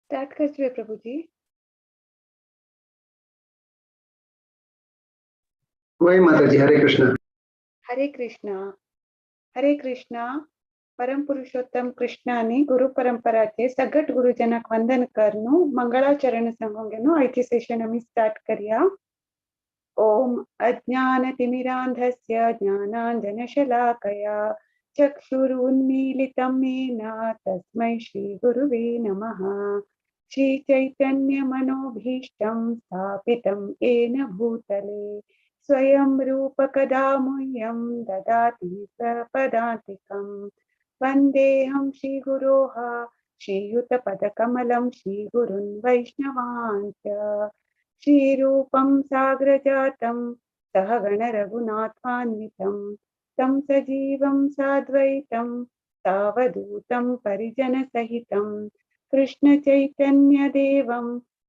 Start करचे प्रभुजी. वही माताजी, हरे कृष्णा. हरे कृष्णा, हरे कृष्णा. परम पुरुषोत्तम कृष्ण आणि गुरु परंपराचे सगट गुरुजनाक वंदन करनु मंगळाचरण सांगून आयचे सेशन आमी स्टार्ट करया. ओम अज्ञानतिमिरान्धस्य ज्ञानाञ्जनशलाकया चक्षुरुन्मीलितं येन तस्मै श्री गुरुवे नमः. श्री चैतन्य मनोभीष्टं स्थापितं येन भूतले स्वयं रूप कदा मह्यं ददाति स्वपदान्तिकं. वन्देऽहं श्रीगुरोः श्रीयुतपदकमलं श्रीगुरुन् वैष्णवान् च. श्रीरूपं साग्रजातं सहगण रघुनाथान्वितं तं सजीवं साद्वैतं सावधूतं परिजनसहितं कृष्ण चैतन्य देवं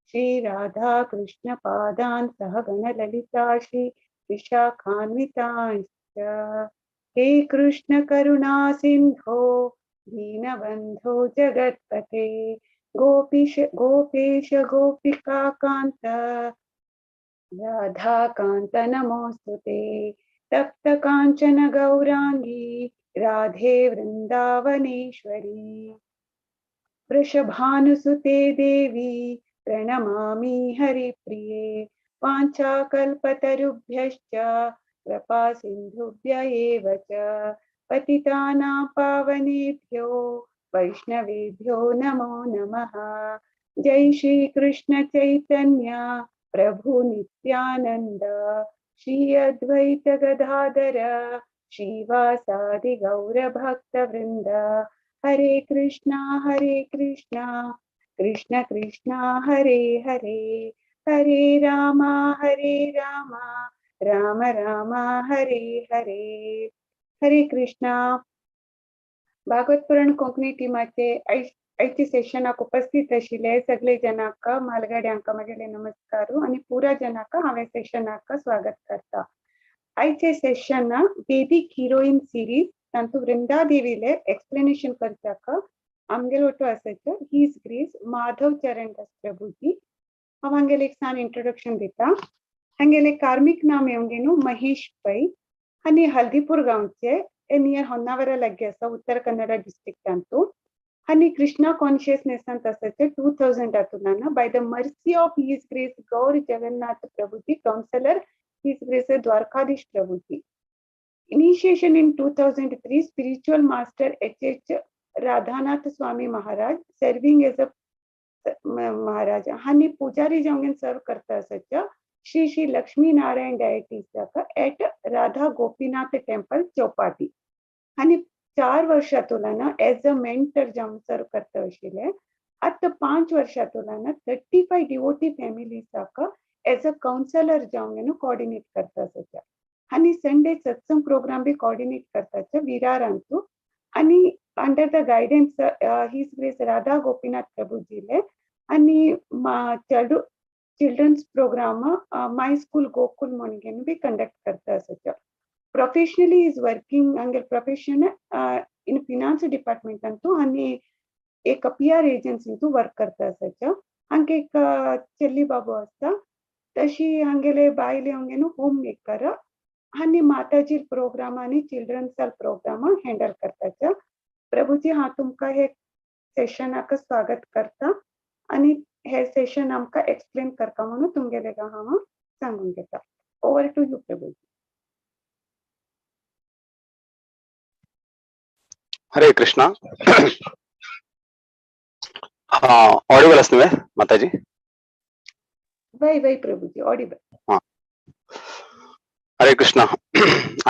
श्री राधा कृष्ण पादान् सहगण ललिता श्री विशाखान्वितांश्च. हे कृष्ण करुणा सिंधो दीनबंधो जगत्पते गोपीश गोपेश गोपिका कांत राधा कांत नमोस्तुते. तप्त कांचन गौरांगी राधे वृंदावनेश्वरी वृषभानुसुते देवी प्रणमामि हरिप्रिये. वाञ्छाकल्पतरुभ्यश्च कृपा सिन्धुभ्य एव च पतितानां पावनेभ्यो वैष्णवेभ्यो नमो नमः. जय श्री कृष्ण चैतन्य प्रभु नित्यानंद श्री अद्वैत गदाधर श्रीवासादि गौर भक्त वृंद. हरे कृष्णा हरे कृष्णा कृष्ण कृष्णा हरे हरे हरे रामा हरे रामा राम राम हरे हरे. हरे कृष्णा. भागवत पुराण कोंकणी टिमाचे आयचे सेशनाक उपस्थित आशिल्ले सगळे जनांक म्हालगड्यांक म्हगेले नमस्कार आनी पुरा जनांक हांवें सेशनाक स्वागत करता. आयचे सेशन वेदीक हिरोईन सिरीज तातूंत वृंदा देवीले एक्सप्लेनेशन करचाक आमगेलो auto आसाचे his grace Madhav Charandas Prabhuji. हांव हांगेले एक सान इंट्रोडक्शन दिता. हांगेले कार्मिक नाम येवंगेनु महेश पै आनी हल्दीपूर गांवचे नियर होन्नावरा लागीं आसा उत्तर कन्नडा डिस्ट्रिक्टांतू. आनी Krishna कॉन्शियसनेसांत आसाचे 2000 by the mercy of his grace Gaur Jagannath Prabhuji, counsellor his grace Dwarkadhish Prabhuji. Initiation in 2003, spiritual master H.H. Radhanath Swami Maharaj, serving as a Maharaj. हानी पुजारी जावन सर्व करता आसाच्या Shri Shri Lakshmi Narayan deities eight Radha Gopinath temple Chowpatty. आनी 4 वर्षां एज अ मेंटर जावन सर्व करता आशिल्ले. आतां 5 वर्षां 35 डिवोटी फॅमिलीजाक एज अ कावन्सलर जावन कोऑर्डिनेट करता आसाच्या. आनी संडे सत्संग प्रोग्राम बी कोऑर्डिनेट करताचे विरारांतू. आनी under the guidance his grace Radha Gopinath प्रभुजीले आनी चेडू children's programme my school Gokul म्हणून बी कंडक्ट करता आसाचे. प्रोफेशनली is working हांगेले प्रोफेशन इन फिनान्स डिपार्टमेंटांतू आनी एक पी आर एजन्सींतू वर्क करता आसाचे. हांगे एक चेल्ली बाबू आसता. तशी हांगेले बायले हांगेनु होम मेकर आनी माताजी प्रोग्राम आनी चिल्ड्रन्स प्रोग्राम हँडल करताचे. प्रभुजी हांव तुमकां हे सेशनाक स्वागत करता आनी हे सेशन आमकां एक्सप्लेन करता म्हणून तुमगेले हांव सांगून घेता. Over to you Prabhuji. Hare Krishna. Audible आसा न्हय माताजी? वय वय प्रभुजी ऑडिबल. हा, हरे कृष्णा.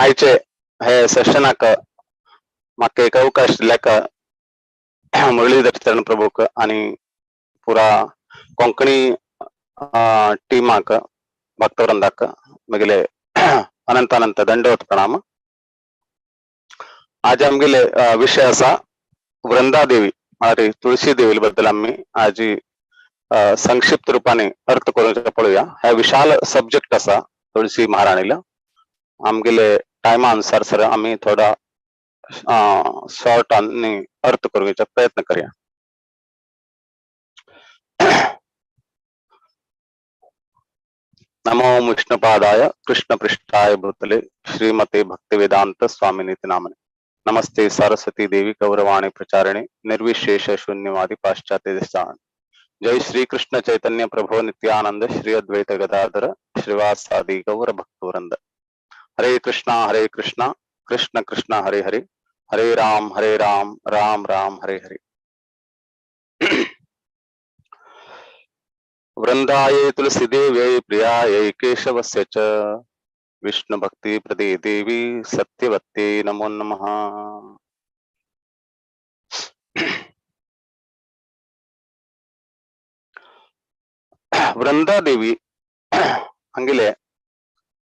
आयचे हे सेशनाक म्हाका एक अवकाश दिल्याक मुरलीधर चरण प्रभूक आनी पुरा कोंकणी टिमाक भक्तवृंदाक म्हगेले अनंत अनंत दंडवत प्रणाम. आज आमगेले विषय आसा वृंदा देवी म्हळ्यार तुळशी देवी बद्दल आमी आज संक्षिप्त रूपाने अर्थ करून पळोवया. हे विशाल सब्जेक्ट आसा तुळशी महाराणीला. आमगेले टायमा अनुसार सर आमी थोडा शॉर्ट आनी अर्थ करूंक प्रयत्न करया. नमो विष्णुपादाय कृष्ण पृष्ठाय भूतले श्रीमते भक्तिवेदांत स्वामिनिति नामने। नमस्ते सरस्वती देवी गौरवाणी प्रचारिणे निर्विशेष शून्यवादी पाश्चात्य देशान। जय श्री कृष्ण चैतन्य प्रभु नित्यानंद श्री अद्वैत गदाधर श्रीवासादि गौर भक्तवृंद। हरे कृष्णा कृष्ण कृष्ण हरे हरे, हरे राम राम राम हरे हरे। वृंदाये तुलसी देव्यै प्रियायै केशवस्य च विष्णु भक्ति प्रदे देवी सत्यवत्यै नमो नमः। वृंदा देवी हांगेले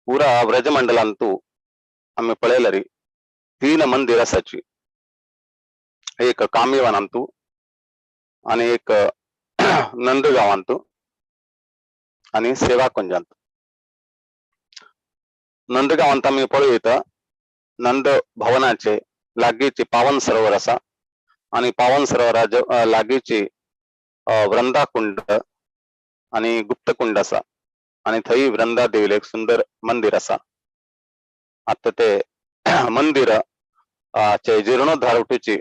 पुरा व्रजमंडलांतू आमी पळयल्यार तीन मंदिर आसाची, एक कामेवनांतू आणि एक नंदगावांतू आणि सेवा कुंजांत। नंदगावांत आमी पळयता नंद भवनाचे लागींचे पावन सरोवर आसा आणि पावन सरोवरा लागींचे वृंदाकुंड आणि गुप्तकुंड आसा आणि थंय वृंदा देवीले एक सुंदर मंदिर आसा। आता ते मंदिर चे जीर्णोद्धार उठूची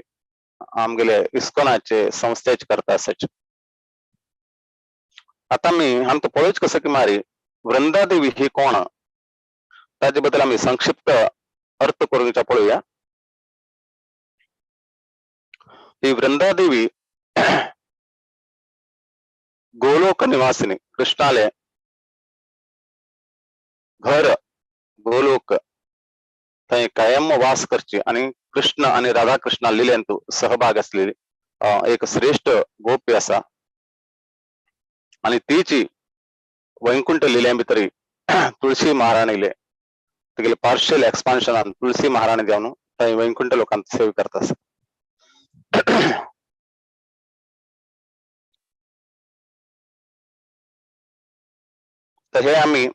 आमगेले इस्कॉनाचे संस्थेचे करता आसाचे। आता मी आमकां पळोवच कसं की मारी वृंदा देवी ही कोण ताजे बद्दल आमी संक्षिप्त अर्थ करून पळोवया। ही वृंदा देवी गोलोक निवासिनी, कृष्णाले घर गोलोक थंय कायम वास करची आणि कृष्ण आणि राधा कृष्णा लिलेंतू सहभाग असलेली एक श्रेष्ठ गोपी आसा आणि तीची वैकुंठ लिल्या भितरी तुळशी महाराणीले तिगेले पार्शियल एक्सपान्शनान तुळशी महाराणी जावन थंय वैकुंठ लोकांत सेवा करता आसा। तर हे आमी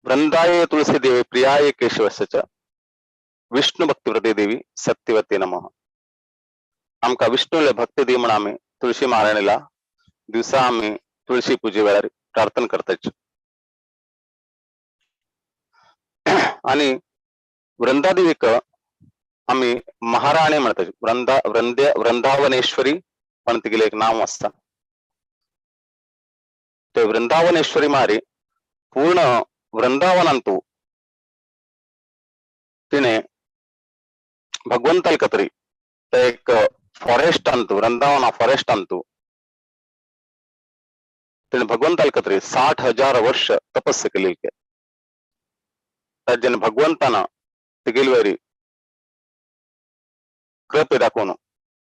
वृंदाय तुळसी देवी प्रियाय केशवस्य च विष्णु भक्तिव्रते देवी सत्यवती नमः। आमकां विष्णुले भक्ती दी म्हण आमी तुळशी महाराणीला दिवसा आमी तुळशी पुजे वेळार प्रार्थना करताच। आणि वृंदा देवीक आमी महाराणी म्हणतात, वृंदा वृंदे वृंदावनेश्वरी पण तिगेलें एक नांव आसता। ते वृंदावनेश्वरी मारी पूर्ण वृंदावनांतू तिणे भगवंताल कतरी ते एक फॉरेस्टांतू वृंदावना फॉरेस्टांतू तिणे भगवंताल कतरी 60,000 वर्ष तपस्या केलेली। ताजेन भगवंतान तिगेली वरी कृपे दाखोवन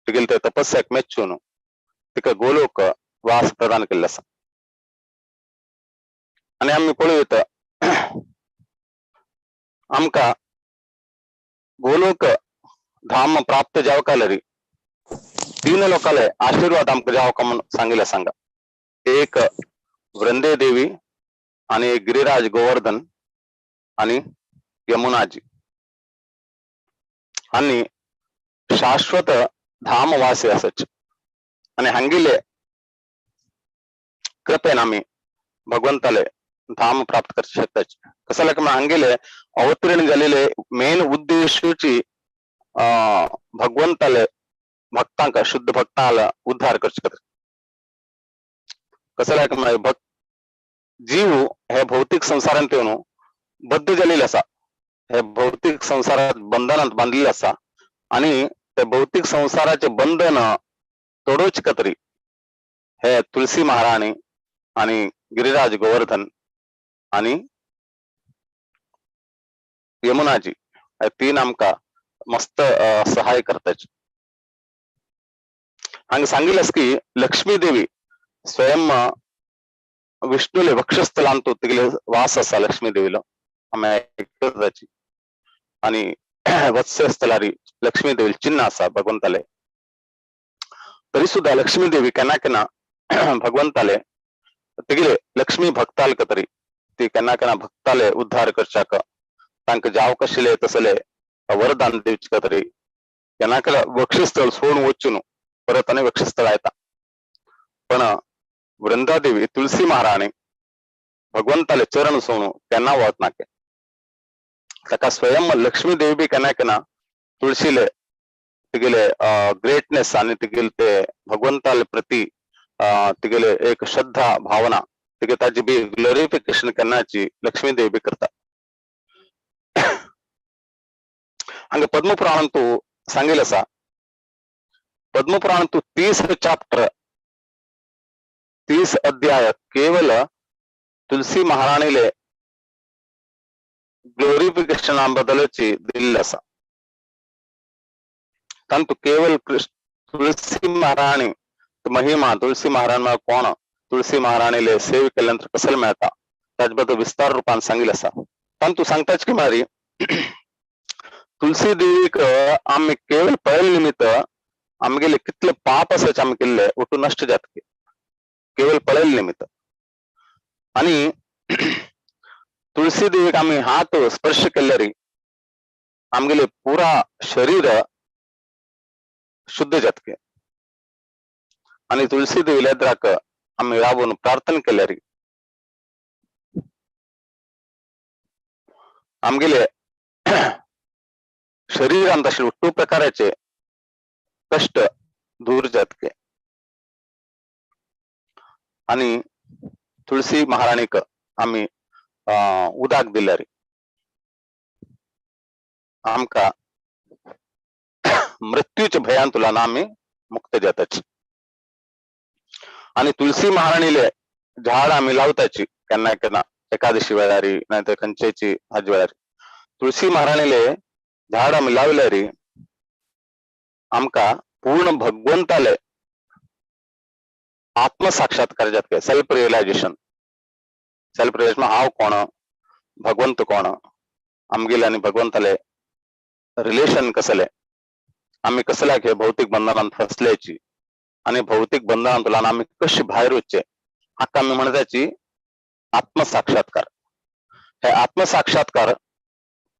तिगेले ते तपस्याक मेच्चून तिका गोलोक वास प्रदान केल्लो आसा। आनी आमी पळोवया आमकां गोलोक धाम प्राप्त जावका जाल्यार तीन लोकांले आशीर्वाद आमकां जावका म्हूण सांगिल्लें सांगा। एक वृंदे देवी आणि एक गिरिराज गोवर्धन आणि यमुनाजी आणि शाश्वत धामवासी आसच आणि हांगेले कृपेन आमी भगवंताले धाम प्राप्त करचे शकता। कसं की हांगेले अवतीर्ण जालेले मेन उद्देशूची भगवंताले भक्तांक शुद्ध भक्ताला उद्धार करचे खातीर। कसं की भक्त जीव हे भौतिक संसारांत येवन बद्ध जालेले आसा, हे भौतिक संसारात बंधनात बांधलेले आसा आणि ते भौतिक संसाराचे बंधन तोडोवचे खातीर हे तुळसी महाराणी आणि गिरिराज गोवर्धन आणि यमुनाजी हे तीन आमकां मस्त सहाय करताच। हांगा सांगिल्लें की लक्ष्मी देवी स्वयं विष्णुले वक्षस्थलांतू तिगेले वास आसा लक्ष्मी देवीलो आमी आयकताची आणि वत्सस्थलारी लक्ष्मी देवी चिन्ह आसा भगवंताले। तरी सुद्धा लक्ष्मी देवी केन्ना केन्ना भगवंताले तिगेले लक्ष्मी भक्ताल कतरी ती केन्ना केन्ना भक्ताले उद्धार करच्याक तांकां जाव कशिले तसले वरदान दिवचे कतरी केन्ना केन्ना वक्षस्थळ सोडून वचून परत आनी वक्षस्थळ येता. पण वृंदादेवी तुळसी महाराणी भगवंताले चरण सोडून केन्ना वत नाके. ताका स्वयं लक्ष्मी देवी बी केन्ना केन्ना तुळशीले तिगेले ग्रेटनेस आनी तिगेले ते भगवंताले प्रती तिगेले एक श्रद्धा भावना तिगे ताजी बी ग्लोरिफिकेशन केन्नाची लक्ष्मी देवी बी करता. हांगा पद्मपुराणांत तूं सांगिल्लें आसा. पद्मपुराणांत तूं 30 चॅप्टर 30 अध्याय केवल तुलसी महाराणीले ग्लोरिफिकेशना बद्दलची दिल्लें आसा. तांतू केवल तुळसी महाराणी महिमा, तुळसी महाराणी कोण, तुळसी महाराणीले सेवे केल्या नंतर कसं मेळता ताजे बद्दल विस्तार रूपान सांगिल्लें आसा. तांतू सांगताच की मारी तुलसी देवीक आमी केवल पळयले निमित्त आमगेले कितले पाप आसाचे आमी केल्ले ओटू नश्ट जातले केवल पळयले निमित्त. आनी तुळसी देवीक आमी हात स्पर्श केल्यारी आमगेले पुरा शरीर शुद्ध जातके. आनी तुळसी देवील्या एदराक आमी रावून प्रार्थना केल्यारी आमगेले शरीरांत आशिल्ले उट्टू प्रकाराचे कश्ट दूर जातके. आनी तुळसी महाराणीक आमी उदक दिल्यारी आमकां मृत्यूच्या भयांतुल्यान आमी मुक्त जाताची. आनी तुळसी महाराणीले झाड आमी लावताची केन्ना केन्ना एकादशी वेळारी नाय तर खंयचेची हाज वेळारी तुळसी महाराणीले झाड आमी लावल्यारी आमकां पूर्ण भगवंताले आत्मसाक्षात्कार जातले. Self realisation. Self realisation हांव कोण, भगवंत कोण, आमगेले आनी भगवंताले रिलेशन कसले, आमी कसल्याक हे भौतीक बंधनांत फसल्याची आनी भौतीक बंधनांतल्यान आमी कशी भायर वचचे हाका आमी म्हणटाची आत्मसाक्षात्कार. हे आत्मसाक्षात्कार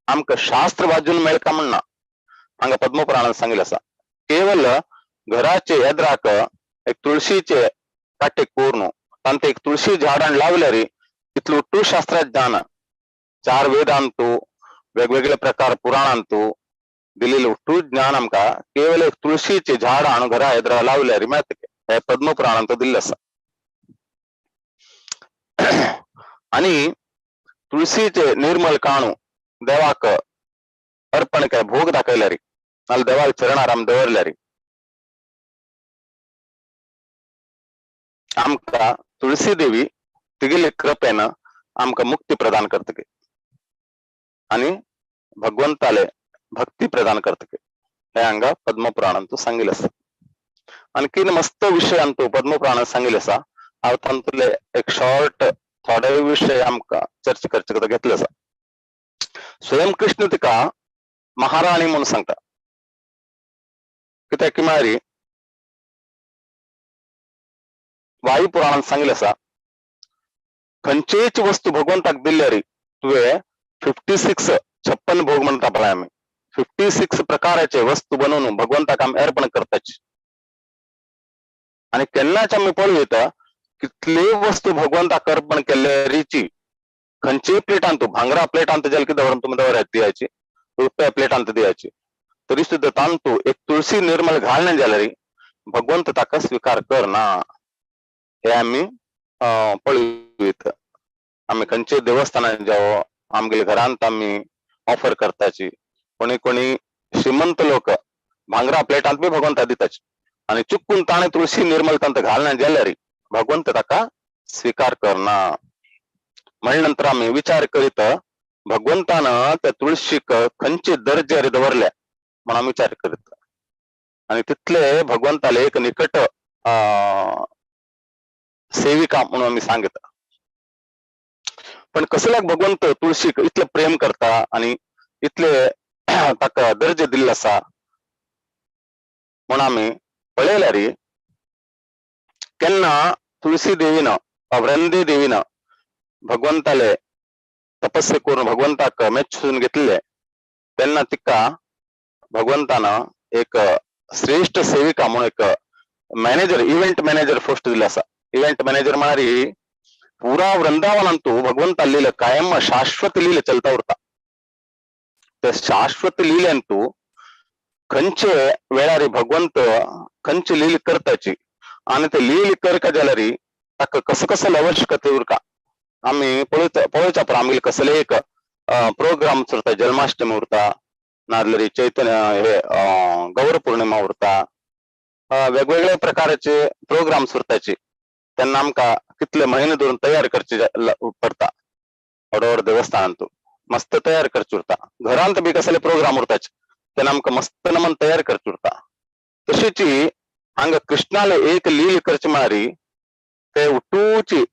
आमकां शास्त्र वाजून मेळका म्हणना. हांगा पद्मपुराणान सांगिल्लें आसा. केवल घराचे एदराक एक तुळशीचे काटे कोरून तांते एक तुळशी झाडान लावल्यारी इतलो उट्टू शास्त्रात ज्ञान 4 वेदांतू वेगवेगळे प्रकार पुराणांतू दिलेले उट्टू ज्ञान आमकां केवल एक तुळशीचे झाड हाणून घरा एदरा लावल्यारी मेळतले. हे पद्मपुराणांत दिल्लें आसा. आनी तुळशीचे निर्मल काणू देवाक अर्पण काय भोग दाखयल्यारी नाल्यार देवाक चरणार आमी दवरल्यारी आमकां तुळसी देवी तिगेले कृपेन आमकां मुक्ती प्रदान करतले आनी भगवंताले भक्ती प्रदान करतले. हे हांगा पद्मपुराणांत सांगिल्लें आसा. आणखीन मस्त विशय आमचो पद्मपुराणांत सांगिल्लें आसा. हांव तातूंतले एक शॉर्ट थोडे विशय आमकां चर्चा करचे घेतले आसा. स्वयं कृष्ण तिका महाराणी म्हणून सांगता. कित्याक की म्हळ्यार वायू पुराणांत सांगिल्लें आसा खंयचीच वस्तू भगवंताक दिल्यारी तुवें 56 56 भोग म्हणटा पळय आमी 56 प्रकाराचे वस्तू बनवून भगवंताक आमी अर्पण करताची. आनी केन्नाच आमी पळयता कितले वस्तू भगवंताक अर्पण केल्ल्यारीची खंयचेय प्लेटांत भांगरा प्लेटांत जाल्यार कितें दवर तुमी दवरात दियाची रुपया प्लेटांत दियाची तरी सुद्दां तांतू एक तुळसी निर्मल घालना जाल्यार भगवंत ताका स्विकार करना. हे आमी पळयत. आमी खंयचे देवस्थानान जावं आमगेले घरांत आमी ऑफर करताची. कोणी कोणी श्रीमंत लोक भांगरा प्लेटांत बी भगवंता दिताची आनी चुकून ताणें तुळसी निर्मल तांत घालना जाल्यार भगवंत ताका स्विकार करना. म्हणले नंतर आमी विचार करीत भगवंतान त्या तुळशीक खंयचे दर्ज्यार दवरल्या म्हणून आमी विचार करीत आनी तितले भगवंताले एक निकट सेविका म्हणून आमी सांगता. पण कसल्याक भगवंत तुळशीक इतले प्रेम करता आनी इतले ताका दर्जे दिल्ले आसा म्हणून आमी पळयल्यार केन्ना तुळसी देवीन वृंदे देवीन भगवंताले तपस्या करून भगवंताक मेचून घेतले तेन्ना तिका भगवंतान एक श्रेष्ठ सेविका म्हणून एक मॅनेजर, इव्हेंट मॅनेजर पोस्ट दिले आसा. इव्हेंट मॅनेजर म्हळ्यार पुरा वृंदावनांतू भगवंत लीला कायम शाश्वत लीला चलता उरता. ते शाश्वत लीलेंतू खंयचे वेळार भगवंत खंयचे लील करताची आनी ते लील करका जाल्यार ताका कसो कसो आवश्यकता उरका. आमी पळोवच्या पर आमगेले कसले एक प्रोग्राम उरता, जन्माष्टमी उरता, नाजाल्यार चैतन्य हे गौर पौर्णिमा उरता, वेगवेगळ्या प्रकारचे प्रोग्राम्स उरताची. तेन्ना आमकां कितले म्हयने धरून तयार करचे पडटा. व्हड व्हड देवस्थानांतू मस्त तयार करचे उरता. घरांत बी कसले प्रोग्राम उरताचे तेन्ना आमकां मस्त नमन तयार करचे उरता. तशीच हांगा कृष्णाले एक लील करचे म्हळ्यार ते उठूची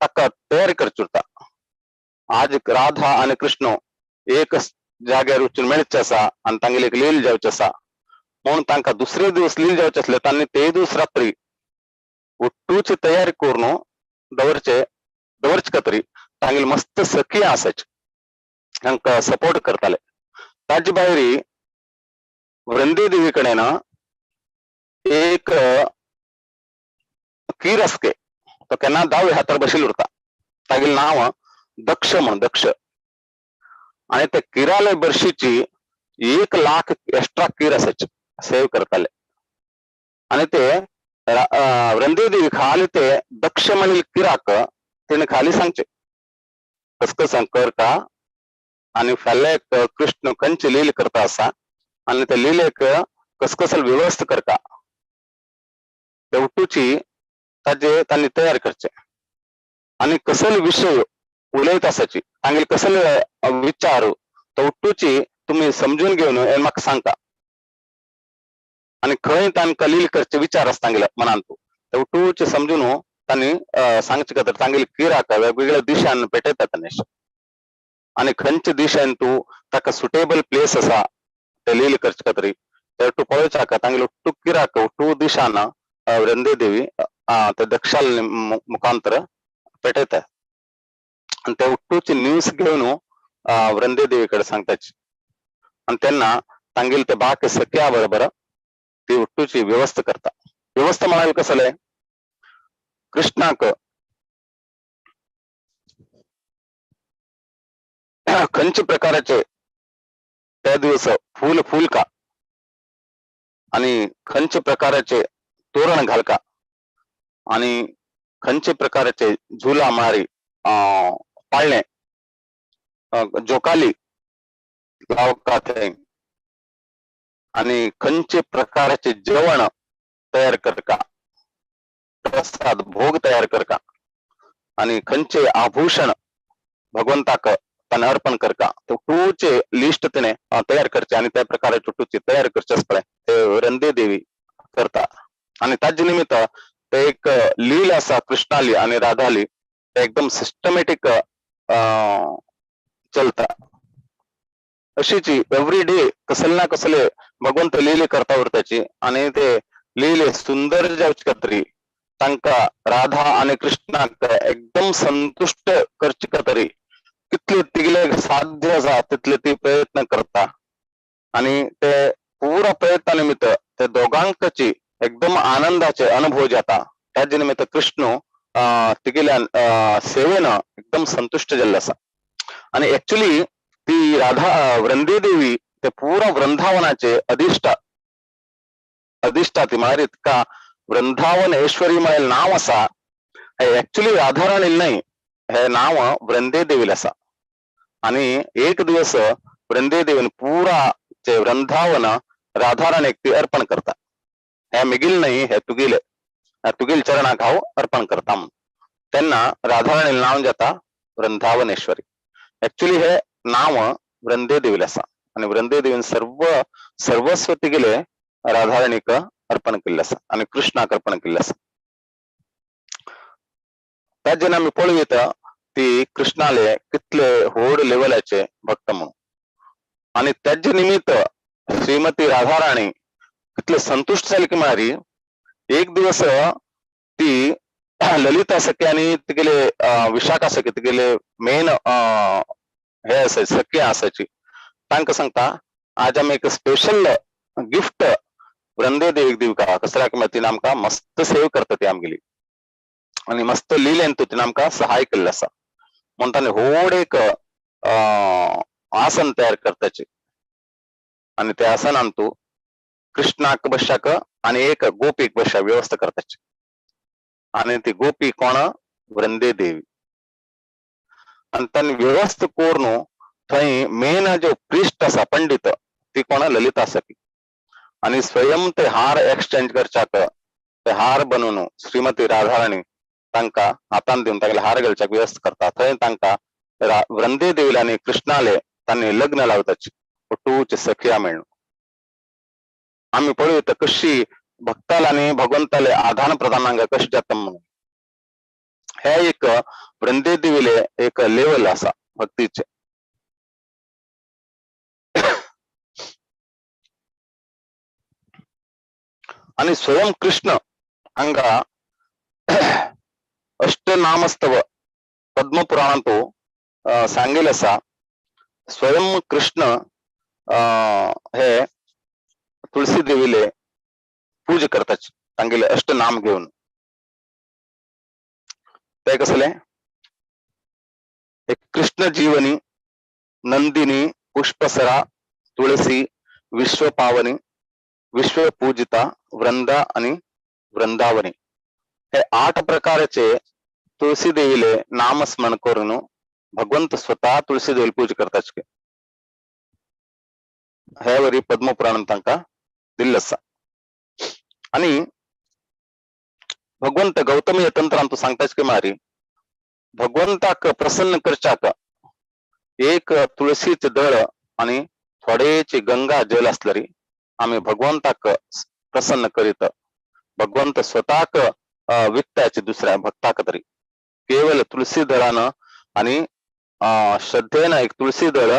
ताका तयार करचे उरता. आज राधा आनी कृष्ण एक जाग्यार वचून मेळचे आसा आनी तांगेले एक लील जावचे आसा म्हणून तांकां दुसरे दिवस लील जावचे आसले तांणी ते दिवस रात्री उठूची तयारी करून दवरचे दवरचे खातीर तांगेले मस्त सखी आसाचे तांकां सपोर्ट करताले. ताजे भायर वृंदे देवी कडेन एक कीर आसके तो केन्ना दावे हातार बशिल्लो उरता. तागेलें नांव दक्ष म्हण, दक्ष. आनी त्या किराले बर्शीची 1 लाख एक्स्ट्रा कीर आसाचे सेव करताले. आनी ते वृंदे देवी खाली ते दक्ष म्हणील किराक तेणे खाली सांगचे कस कस कर का आनी फाल्यां कृष्ण खंयचे लील करता आसा आनी त्या लिलेक कस कसल व्यवस्था करता ते उठूची ताजे तांणी तयार करचे. आनी कसले विशय उलयत आसाची तांगेले कसले विचार तो उठूची तुमी समजून घेवन हे म्हाका सांगता. आनी खंय तांकां लील करचे विचार आसा तांगेल्या मनांत ते उठूचे समजून तांणी सांगचे खातीर तांगेले किराक वेगवेगळ्या दिशान पेटयता तांणी. आनी खंयच्या दिशेन तूं ताका सुटेबल प्लेस आसा ते लील करचे खातीर ते तूं पळोवच्या तांगेले उट्टू किराक उट्टू दिशान वृंदे देवी ते दक्षाल मुखांतर पेटयता. आनी ते उट्टूची न्यूज घेवन वृंदे देवी कडेन सांगताची. आनी तेन्ना तांगेले ते बाकी सख्या बरोबर ती उट्टूची व्यवस्था करता. व्यवस्था म्हळ्यार कसले कृष्णाक खंयचे प्रकाराचे त्या दिवस फूल फुलका आणि खंयचे प्रकाराचे तोरण घालका आणि खंयचे प्रकाराचे झुला मारी पाळणे जोकाली लावका थंय आणि खंयचे प्रकाराचे जेवण तयार करका, प्रसाद भोग तयार करका आणि खंयचे आभूषण भगवंताक ताणें अर्पण करका. ते टूचे लिस्ट तिणे तयार करचे आणि त्या प्रकारे टूची तयार करचे आसपळे ते वृंदे देवी करता. आणि ताजे निमित्त ते एक लील आसा कृष्णाली आणि राधाली ते एकदम सिस्टमॅटिक चलता. अशीच एव्हरी डे कसले ना कसले भगवंत लीले करता उरताची आणि ते लीले सुंदर जावचे खातीर तांकां राधा आणि कृष्णाक एकदम संतुष्ट करचे खातीर कितले तिगले साध्य आसा तितले ती प्रयत्न करता. आणि ते पुरा प्रयत्न निमित्त ते दोगांकची एकदम आनंदाचे अनुभव जाता. त्याचे निमित्त कृष्ण तिगेल्या सेवेन एकदम संतुष्ट जाल्लो आसा. आणि एक्चुअली ती राधा वृंदे देवी ते पुरा वृंदावनाचे अधिष्ठाती म्हळ्यार इतका वृंदावन ऐश्वरी म्हळ्यार नांव आसा हे एक्चुअली राधाराणी न्हय, हे नांव वृंदे देवीला आसा. आणि एक दिवस वृंदे देवीन पुरा ते वृंदावन राधाराणीक ती अर्पण करता. हे मिगील न्हय, हे तुगेले तुगेल चरणाक हांव अर्पण करता म्हणून. तेन्ना राधाराणी नांव जाता वृंदावनेश्वरी. एक्चुअली हे नांव वृंदे देवीला आसा आणि वृंदे देवीन सर्व सर्वस्व तिगेले राधाराणीक अर्पण केल्लें आसा आनी कृष्णाक अर्पण केल्लें आसा. त्या जेन्ना आमी पळयता ती कृष्णाले कितले व्हड लेवलाचे भक्त म्हणून. आनी त्याचे निमित्त श्रीमती राधाराणी कितले संतुष्ट जाली की म्हळ्यार एक दिवस ती ललिता सखी आनी तिगेले विशाखा सखी तिगेले मेन हे आसाय सखी आसाची तांकां सांगता आज आमी एक स्पेशल गिफ्ट वृंदे देवीक दिवका, कसल्याक म्हळ्यार तिणें आमकां मस्त सेव करता ती आमगेली आनी मस्त लिलेन तूं तिणें आमकां सहाय केल्लें आसा. म्हणून ताणें व्हड एक आसन तयार करताची आनी त्या आसनान तूं कृष्णाक बशाक आनी एक गोपीक बशा व्यवस्था करताची आनी ती गोपी कोण? वृंदे देवी. आनी ताणें व्यवस्था करून थंय मेन जो प्रिस्ट आसा पंडित ती कोण? ललिता सखी. आनी स्वयं ते हार एक्सचेंज करच्याक ते हार बनवून श्रीमती राधाराणी तांकां हातान दिवन तांगेले हार घालच्याक व्यवस्था करता. थंय तांकां वृंदे देवीले आनी कृष्णाले तांणी लग्न लावताची ಒಟ್ಟೂಚ सखिया मेळ्ळू. आमी पळयता कशी भक्ताल आनी भगवंताले आदान प्रदानांक कशें जाता म्हणून. हे एक वृंदे देवीले एक लेवल आसा भक्तीचे. आनी स्वयं कृष्ण हांगा अष्टनामस्तव पद्मपुराणांत सांगेल आसा. स्वयं कृष्ण हे तुळसी देवीले पूजा करताच तांगेले अष्टनाम घेवन. ते कसले? एक कृष्ण जीवनी, नंदिनी, पुष्पसरा, तुळसी, विश्वपावनी, विश्वपूजिता, वृंदा आणि वृंदावनी हे 8 प्रकारचे तुळसी देवीले नामस्मरण करून भगवंत स्वतः तुळसी देवीला पूजा करताच. हे वरी पद्मपुराण तांकां दिल्लें आसा. आनी भगवंत गौतमी तंत्रांत सांगताच की मारी भगवंताक प्रसन्न करच्याक एक तुळसीचे दळ आनी थोडेचे गंगा जल आसल्यार आमी भगवंताक प्रसन्न करीत भगवंत स्वताक विकताचे दुसऱ्या भक्ताक तरी. केवल तुळसी दळान आनी श्रद्धेन एक तुळसी दळ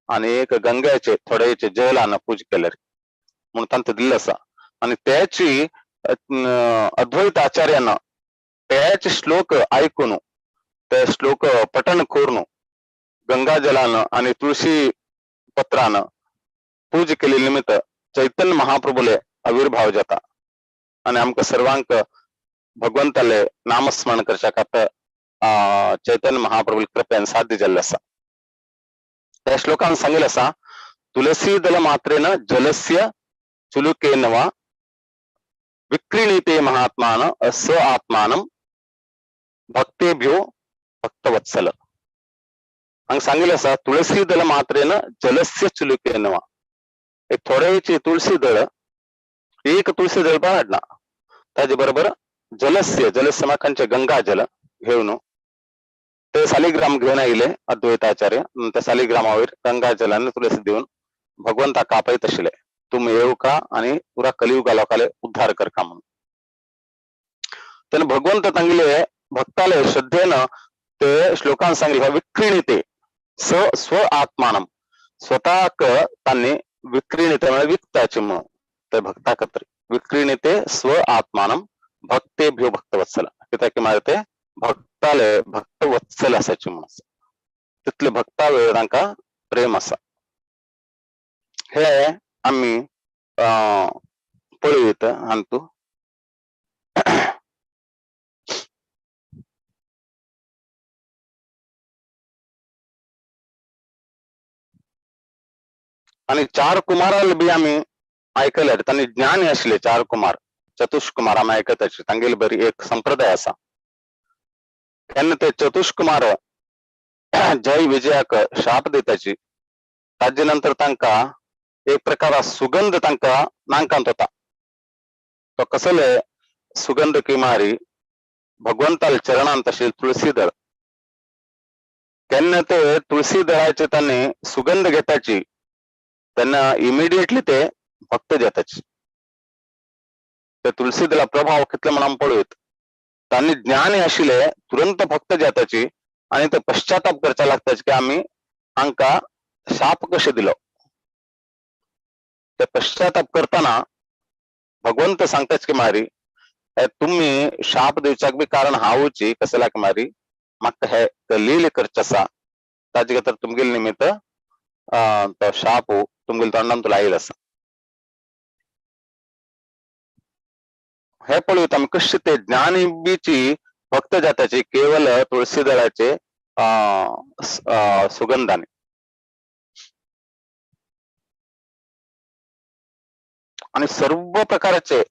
आनी एक गंग्याचे थोडेचे जलान पूजा केल्यार म्हणून तांकां दिल्लें आसा. आनी त्याची अद्वैत आचार्यान त्याचे श्लोक आयकून ते श्लोक पठण करून गंगा जलान आनी तुळशी पत्रान पूजा केल्ले निमित्त चैतन्य महाप्रभुले आविर्भाव जाता आनी आमकां सर्वांक भगवंताले नामस्मरण करच्या खातीर चैतन्य महाप्रभुले कृपेन साध्य जाल्लें आसा. त्या श्लोकान सांगिल्लें आसा, तुलसी दल मात्रेन जलस्य चुलुकेन वा विक्रीणीते महात्मान स आत्मानं भक्तेभ्यो भक्तवत्सल. हांगा सांगिल्लें आसा तुळसी दल मात्रेन जलस्य चुलुकेन वा, एक थोडेचे तुळसी दळ, एक तुळसी दळ पण हाडना, ताजे बरोबर जलस्य, जलस्य म्हळ्यार खंयचें गंगा जल घेवन ते सालिग्राम घेवन आयले अद्वैताचार्य. त्या सालिग्रामावयर गंगा जलान तुळसी दिवन भगवंताक आपयत आशिल्ले, तुमी येवका आनी पुरा कलियुगा लोकाले उद्धार करका म्हणून. तेन्ना भगवंत तांगेले भक्ताले श्रद्धेन ते श्लोकान सांगले विक्रीणीते स स्व आत्मानं, स्वताक तांणी विक्रीणीते म्हळ्यार विकताचे म्हणून ते भक्ताक तरी विक्रीणीते स्व आत्मानं भक्तेभ्यो भक्तवत्सल. कित्याक म्हळ्यार ते भक्ताले भक्तवत्सल आसाचे म्हणून आसा, तितले भक्ता वेळ तांकां प्रेम आसा. हे आमी पळयत हातूंत. आनी चार कुमाराले बी आमी आयकल्यार तांणी ज्ञानी आशिल्ले चार कुमार, चतुष्कुमार आमी आयकताचे, तांगेली बरी एक संप्रदाय आसा. तेन्ना ते चतुष्कुमार जय विजयाक शाप दिताची, ताजे नंतर तांकां एक प्रकार सुगंध तांकां नांकांत वता. तो कसले सुगंध की मारी भगवंताले चरणांत आशिल्ले तुळसी दळ. केन्ना ते तुळसी दळाचे तांणी सुगंध घेताची तेन्ना इमिडिएटली ते भक्त जाताची. ते तुळसी दळा प्रभाव कितले म्हणून पळयत तांणी ज्ञानी आशिल्ले तुरंत भक्त जाताची आनी ते पश्चाताप करच्या लागताचे की आमी हांकां शाप कशें दिलो. ते पश्चाताप करतना भगवंत सांगताच की मारी तुमी शाप दिवच्याक बी कारण हांवूची, कसल्याक मारी म्हाका हे लीले करचे आसा, ताजे खातीर तुमगेले निमित्त तो शाप तुमगेले तोंडान तुला आयल आसा. हे पळयत आमी कशे ते ज्ञानीबीची भक्त जाताची केवल तुळशी दळाचे सुगंधाने. आणि सर्व प्रकारचे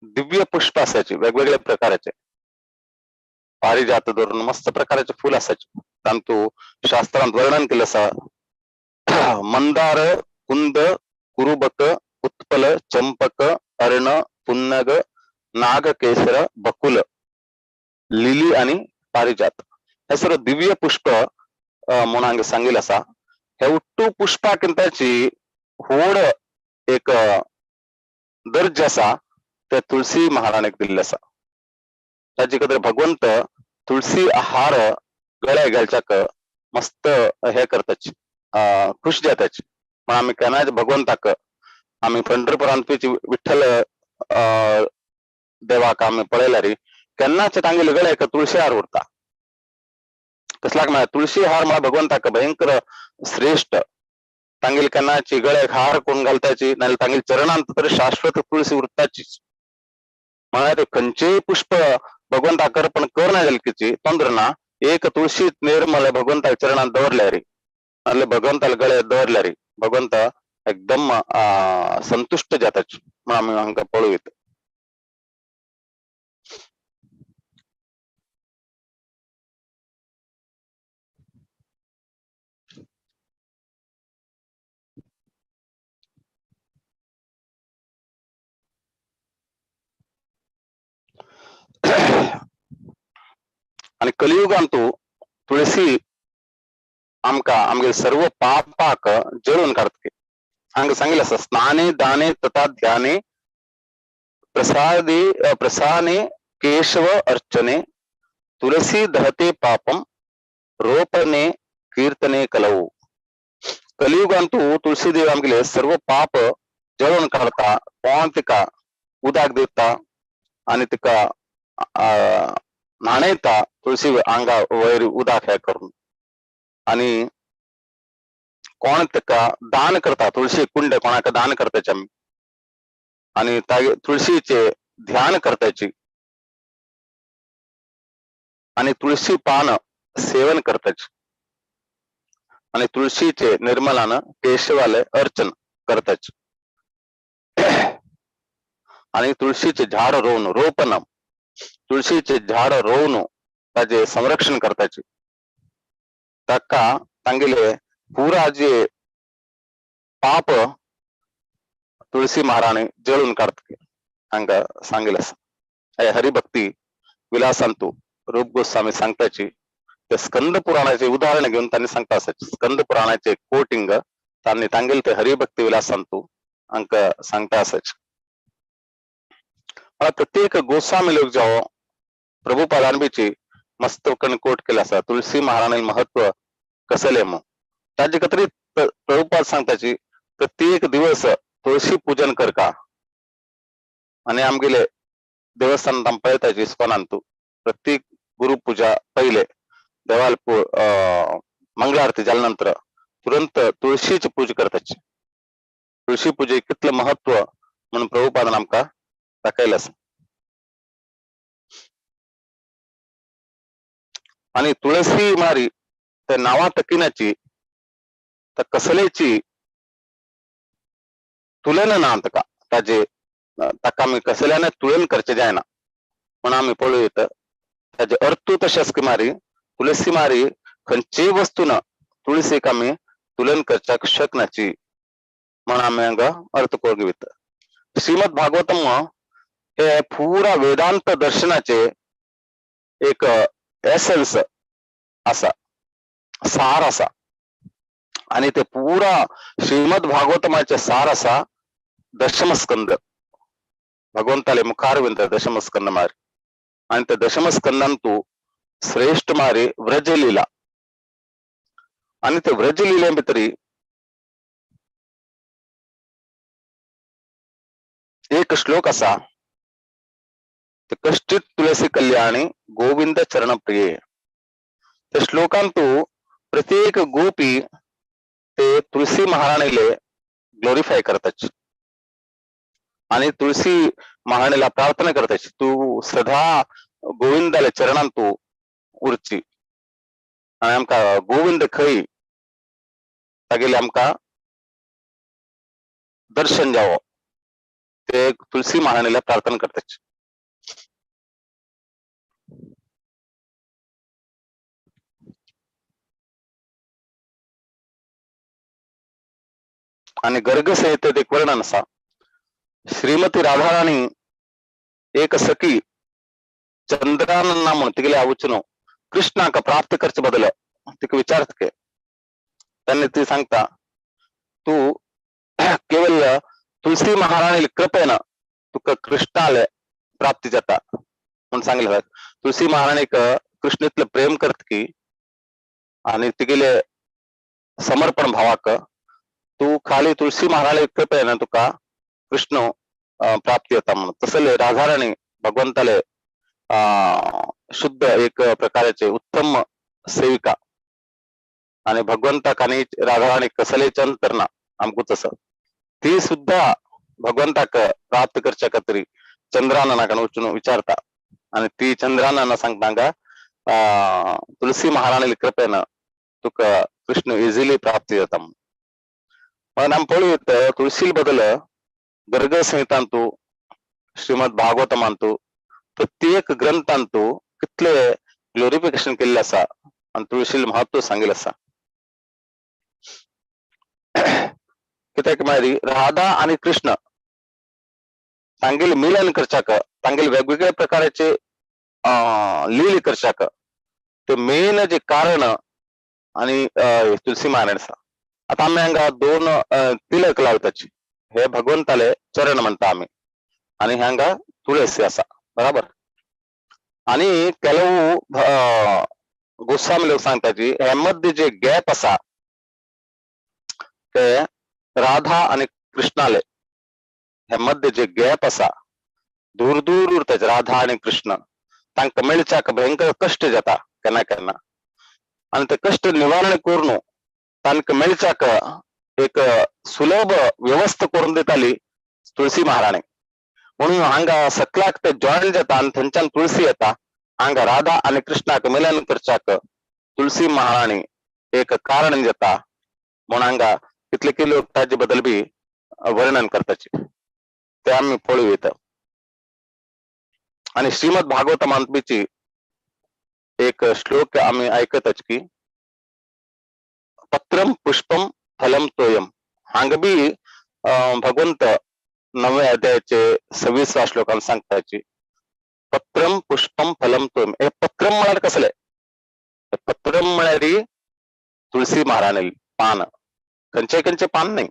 दिव्य पुष्प असायचे, वेगवेगळ्या प्रकारचे पारिजात धरून मस्त प्रकारचे फुल असायचे. तांतू शास्त्रांत वर्णन केलं असा, मंदार, कुंद, कुरुबक, उत्पल, चंपक, अर्ण, पुन्नग, नागकेसर, बकुल, लिली आणि पारिजात हे सर्व दिव्य पुष्प म्हणून हांगा सांगिल्लें आसा. हे उट्टू पुष्पाकिंताची व्हड एक दर्ज आसा ते तुळसी महाराणीक दिल्ले आसा. ताजे खातीर भगवंत तुळसी हार गळ्या घालच्याक मस्त हे करताची, खुश जाताची. पण आमी केन्नाच भगवंताक आमी पंढरपुरांत विठ्ठल देवाक आमी पळयल्यार केन्नाच तांगेले गळ्याक तुळशी हार उरता. कसल्याक म्हळ्यार तुळशी हार म्हळ्यार भगवंताक भयंकर श्रेष्ठ. तांगेले केन्नाची गळ्याक हार कोण घालताची नाजाल्यार तांगेले चरणांत तर शाश्वत तुळशी उरताचीच. म्हळ्यार खंयचेय पुष्प भगवंताक अर्पण करना जाल्यार तोंदर ना, एक तुळशी निर्मल भगवंताच्या चरणांत दवरल्यार नाजाल्यार भगवंताल्या गळ्यात दवरल्यार भगवंत एकदम संतुष्ट जाताची म्हणून आमी हांकां पळोवयत. आणि कलियुगांतू तुळसी आमकां आमगे सर्व पापाक जळून काडटा. हांगा सांगिल्लें आसा, स्नाने दाने तथा ध्याने प्रसादे प्रसाने केशव अर्चने तुलसी दहते पापम रोपणे कीर्तने कलऊ. कलियुगांतू तुळसी देव आमगेले सर्व पाप जळून काडटा. कोण तिका उदक दिता आनी तिका न्हाणयता तुळसी आंगा वयर उदक हे करून, आनी कोण ताका दान करता तुळशी कुंड कोणाक दान करताची आमी, आनी तुळशीचे ध्यान करताची आनी तुळशी पान सेवन करताची आनी तुळशीचे निर्मलान केशवाले अर्चन करताची आनी तुळशीचे झाड रोवन रोपण तुळशीचे झाड रोवन ताजे संरक्षण करताची. ताका तांगेले पुरा जे पाप तुळसी महाराणी जळून काडटा हांगा सांगिल्लें आसा. हे हरिभक्ती विलासांतू रूप गोस्वामी सांगताची ते स्कंद पुराणाचे उदाहरण घेवन तांणी सांगता आसाची. स्कंद पुराणाचे कोटिंग तांणी तांगेले ते हरिभक्ती विलासांतू हांकां सांगता आसाची. मला प्रत्येक गोस्वामी लोक जावो प्रभुपादांबीची मस्त कोट केला आसा तुळसी महाराणी महत्व कसले म्हणून. ताजे खातीर प्रभुपाद सांगताची प्रत्येक दिवस तुळशी पूजन करका. आनी आमगेले देवस्थानांत आमी पळयताची इस्कॉनांतू प्रत्येक गुरु पूजा पयले देवाल मंगळारती जाल्या नंतर तुरंत तुळशीची पूजा करताची. तुळशी पूजे कितलें महत्व म्हणून प्रभुपादान आमकां दाखयलें आसा. आनी तुळसी मारी त्या नांवा तकिनाची त्या कसलेची तुलन ना ताका ताजे ताका आमी कसल्यान तुलन करचें जायना म्हणून आमी पळोवयत. ताजे अर्थू तशें आसा की मारी तुळसी मारी खंयचीय वस्तू ना तुळसीक आमी तुलन करच्याक शकनाची म्हणून आमी हांगा अर्थ करून घेवयत. श्रीमद भागवतम हे पुरा वेदांत दर्शनाचे एक एसन्स आसा, सार आसा. आनी ते पुरा श्रीमद भागवतमाचे सार आसा दशमस्कंद. भगवंताले मुखारविंद दशमस्कंद मारी आनी ते दशमस्कंदांतू श्रेष्ठ मारी व्रजलीला. आनी ते व्रजलीले भितरी एक श्लोक आसा, कश्चित तुळसी कल्याणी गोविंद चरण प्रिये. त्या श्लोकांतू प्रत्येक गोपी ते तुळसी महाराणीले ग्लोरिफाय करताची. आणि तुळशी महाराणीला प्रार्थना करताची, तू सदा गोविंदाले चरणान तू उरची आणि आमका गोविंद खंय तागेले आमका दर्शन जावं, ते तुळशी महाराणीला प्रार्थना करताची. आणि गर्ग संहितेत एक वर्णन असा, श्रीमती राधाराणी एक सखी चंद्रानंदा म्हणून तिगेले आवचनो कृष्णाक प्राप्त करचे बदल तिका विचारत के त्यांनी ती सांगता, तू केवल तुलसी महाराणी कृपेन तुका कृष्णाले प्राप्ती जाता म्हणून सांगितलं. तुलसी महाराणीक कृष्णेतलं प्रेम करत की आणि तिगेले समर्पण भावाक तू खाली तुलसी महाराणी कृपेन तुका कृष्ण प्राप्ती येता म्हणून. तसले राधाराणी भगवंताले शुद्ध एक प्रकाराचे उत्तम सेविका आणि भगवंताक आणि राधाराणी कसलेच अंतर ना आमकू तसं ती सुद्धा भगवंताक प्राप्त करच्या खातीर चंद्राननाक वचून विचारता आणि ती चंद्रानना सांगता का तुलसी महाराणी कृपेन तुका कृष्ण इझिली प्राप्ती जाता म्हणून. मग आम पळयत तुळशी बदल गर्ग संहितांतू श्रीमद भागवतमांतू प्रत्येक ग्रंथांतू कितले ग्लोरिफिकेशन केल्ले आसा आणि तुळशील महत्व सांगितलं आसा. कित्याक मागीर राधा आणि कृष्ण तांगेले मिलन करच्याक तांगेले वेगवेगळ्या प्रकाराचे लील करच्याक ते मेन जे कारण आणि तुलसी महाराणी आसा. आता आमी हांगा दोन तिलक लावताची, हे भगवंताले चरण म्हणता आमी आणि हांगा तुळसी आसा बराबर. आणि ಕೆಲವು गोस्वामी लोक सांगताची हे मध्य जे गॅप आसा ते राधा आणि कृष्णाले हे मध्य जे गॅप आसा दूर दूर उरताचे राधा आणि कृष्ण तांकां मेळच्याक भयंकर कश्ट जाता केन्ना केन्ना आणि ते कश्ट निवारण करून तांकां मेळच्याक एक सुलभ व्यवस्था करून दिताली तुळसी महाराणी. म्हणून हांगा सकलाक ते जॉईन जाता आनी थंयच्यान तुळसी येता हांगा राधा आनी कृष्णाक मिलन करच्याक तुळसी महाराणी एक कारण जाता म्हणून हांगा कितले कितले लोक ताजे बद्दल बी वर्णन करताची ते आमी पळोवयता. आणि श्रीमद भागवतमांतबीची एक श्लोक आमी आयकताच की पत्रम पुष्पम फलम तोयम. हांगा बी भगवंत नव्या अध्यायाचे 26व्या श्लोकान सांगताची पत्रम पुष्पम फलम तोयम. हे पत्रम म्हळ्यार कसले? पत्रम म्हळ्यार तुळसी महाराणी पान, खंयचे खंयचे पान न्ही.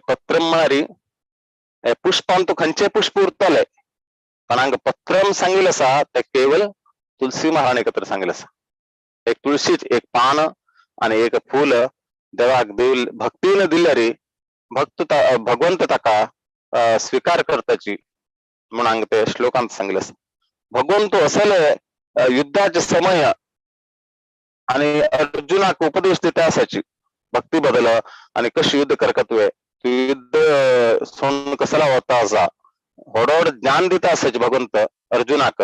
पत्रम म्हळ्यार पुष्पान तो खंयचे पुष्प उरतले, पण हांगा पत्रम सांगिल्लें आसा ते केवळ तुलसी महाराणी खातीर सांगिल्लें आसा. एक तुळशीच एक पान आणि एक फूल देवाक दिल भक्तीन दिल्यार भक्त भगवंत ताका स्वीकार करताची म्हणून हांगा ते श्लोकांत सांगिल्लें आसा. भगवंत असले युद्धाचे समय आणि अर्जुनाक उपदेश दिता आसाची भक्ती बदल आणि कशी युद्ध करका तुवें, तूं युद्ध सोडून कसला वता आसा, व्हड व्हड ज्ञान दिता आसाची भगवंत अर्जुनाक.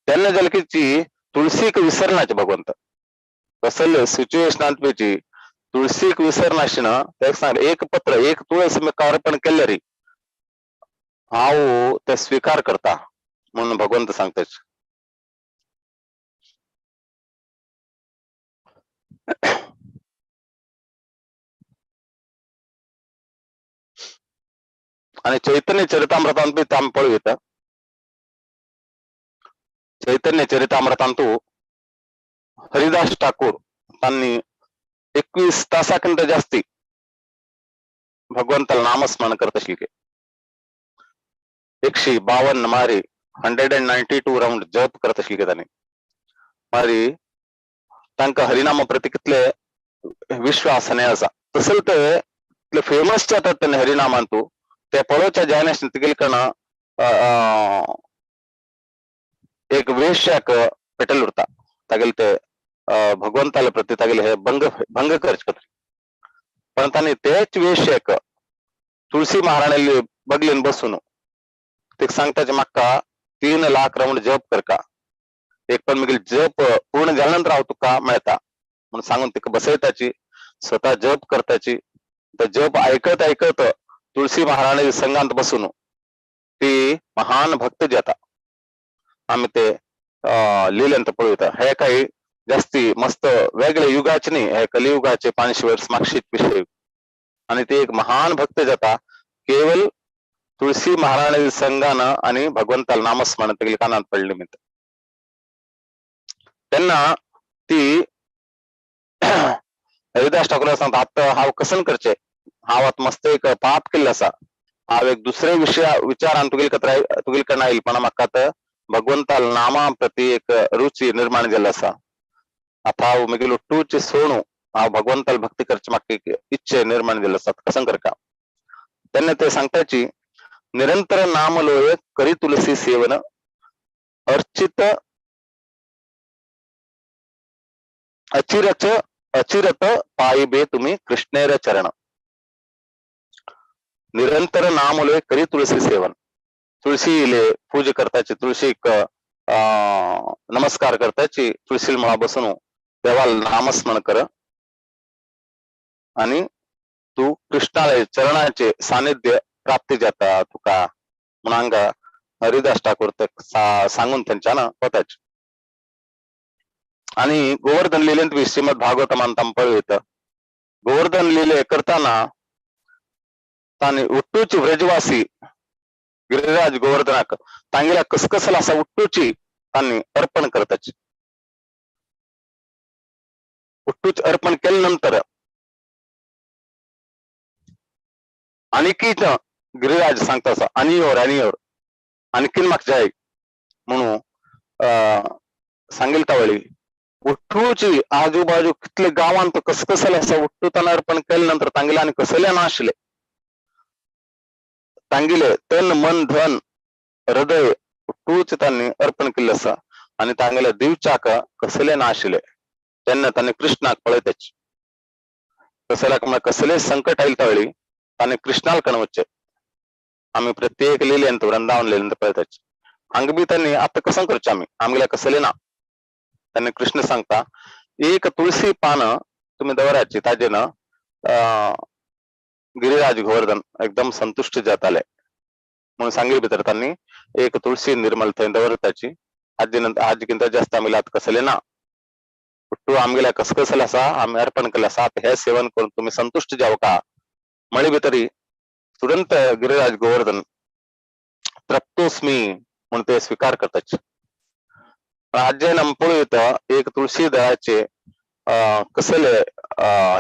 तेन्ना जाल्यार तुळसीक विसरनाचे भगवंत कसले सिच्युएशनांत पेची तुळसीक विसरनाशिना. ते सांग एक पत्र एक तुळस अर्पण केले रे हांव ते स्वीकार करता म्हणून भगवंत सांगता. आणि चैतन्य चरितामृतांत बी आमी पळोवयता. चैतन्य चरितामृतांतू हरिदास ठाकूर तांणी 21 तासाकिंत जास्ती भगवंताला नामस्मरण करत आशिल्ले. 152 मारी 192 राउंड जप करत आशिल्ले तांणी. मारी तांकां हरिनामा प्रती कितले विश्वास आसा तसले ते फेमस जातात तेन्ना हरिनामांतू ते पळोवच्या जायनासतना तिगेले कडन एक वेश्याक पेटल उरता तागेले ते भगवंताले प्रती तागेले हे भंग भंग करचे खातीर. पण तांणी तेच वेश्याक तुळसी महाराणी बगलेन बसून ते सांगताचे म्हाका 3 लाख राऊंड जप करका, एक पण मागीर जप पूर्ण जाल्या नंतर हांव तुका मेळटा म्हणून सांगून तिका बसयताची, स्वतः जप करताची. तर जप ऐकत ऐकत तुळशी महाराणी संघात बसून ती महान भक्त जाता. आम्ही ते लिहिल्यानंतर पळयता. हे काही जास्ती मस्त वेगळे युगाचे न्ही, हे कलियुगाचे 500 वर्ष मागशीत विषय. आणि ते एक महान भक्त जाता केवळ तुळशी महाराणी संघानं आणि भगवंताला नामस्मरण तेगेले कानात पडले निमित्त. त्यांना ती हरिदास ठाकूर सांगता आता हांव कसन करचे, हांव आतां मस्त एक पाप केल्लें आसा, हांव एक दुसरे विशया विचारान तुगेले कत्र तुगेले कडन आयल, पण म्हाका आतां भगवंताल नामा प्रती एक रुची निर्माण जाल्ली आसा. आतां हांव म्हगेलो टूच सोणू हांव भगवंताल भक्ती करचे म्हाका एक इच्छा निर्माण जाल्ली आसा, कसन करका. तेन्ना ते सांगताची निरंतर नाम लोय करी तुलसी सेवन अर्चित अचिरच अचिरत पायबे तुम्ही कृष्णेर चरण. निरंतर नाम लोय करी तुलसी सेवन, तुळशीले पूजा करताची, तुळशीक नमस्कार करताची, तुळशी मुळा बसून देवाला नामस्मरण कर आणि तू कृष्णाले चरणाचे सानिध्य प्राप्ती जाता तुका म्हणून हांगा हरिदास ठाकूर सांगून थंयच्यान वताच. आणि गोवर्धन लिलेंत बी श्रीमद भागवतमान तांकां पळयता. गोवर्धन लिले करताना तांणी उट्टूची व्रजवासी गिरिराज गोवर्धनाक तांगेल्या कसकसल आसा उट्टूची तांणी अर्पण करताची. उट्टूच अर्पण केले नंतर आणखी गिरिराज सांगता आसा आणि और आणि और आणखीन म्हाका जाय म्हणून सांगेल तावळी उट्टूची आजूबाजू कितले गांवांत कसकसल आसा उट्टू ताणें अर्पण केले नंतर तांगेले आनी कसले नाशिल्ले, तांगेले तन मन धन हृदय उट्टूच तांणी अर्पण केल्लें आसा आनी तांगेले दिवच्याक कसले नाशिल्ले. तेन्ना तांणी कृष्णाक पळयताच, कसल्याक म्हळ्यार कसले संकट आयले तावळी तांणी कृष्णाक कण वच्चे. आमी प्रत्येक लिलेंत वृंदावन लिलेंत पळयताच. हांगा बी तांणी आतां कसं करचें आमी, आमगेल्या कसले ना. त्यांना कृष्ण सांगता एक तुळसी पान तुम्ही दवराची ताजेन गिरिराज गोवर्धन एकदम संतुष्ट जाताले म्हणून सांगितले भितर त्यांनी एक तुळसी निर्मल थंय दवरताची. आजी नंतर आजकिंत जास्त आम्ही आत कसले ना, तू आमगेल्या कसकसल आसा आमी अर्पण केले आसा, हे सेवन करून तुम्ही संतुष्ट जाव का म्हळे भितरी तुरंत गिरिराज गोवर्धन तृप्तोस्मी म्हणून ते स्वीकार करताच. आज्यान आमी पळयता एक तुळशी दळाचे कसले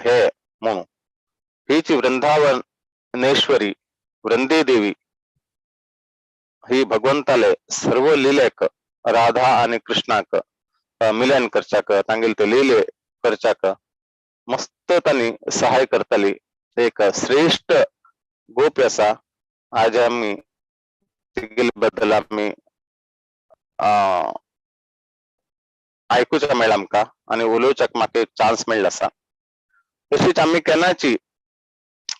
हे म्हणून हीची वृंदावनेश्वरी वृंदे देवी ही भगवंताले सर्व लिलेक राधा आणि कृष्णाक मिलन करच्याक तांगेले ते लिले करच्याक मस्त तांणी सहाय करताली. एक श्रेष्ठ गोपी आसा. आज आमी तिगेले बद्दल आमी आयकुच्याक मेळ्ळा आमकां आनी उलोवच्याक म्हाका एक चान्स मेळ्ळो आसा. तशीच आमी केन्नाची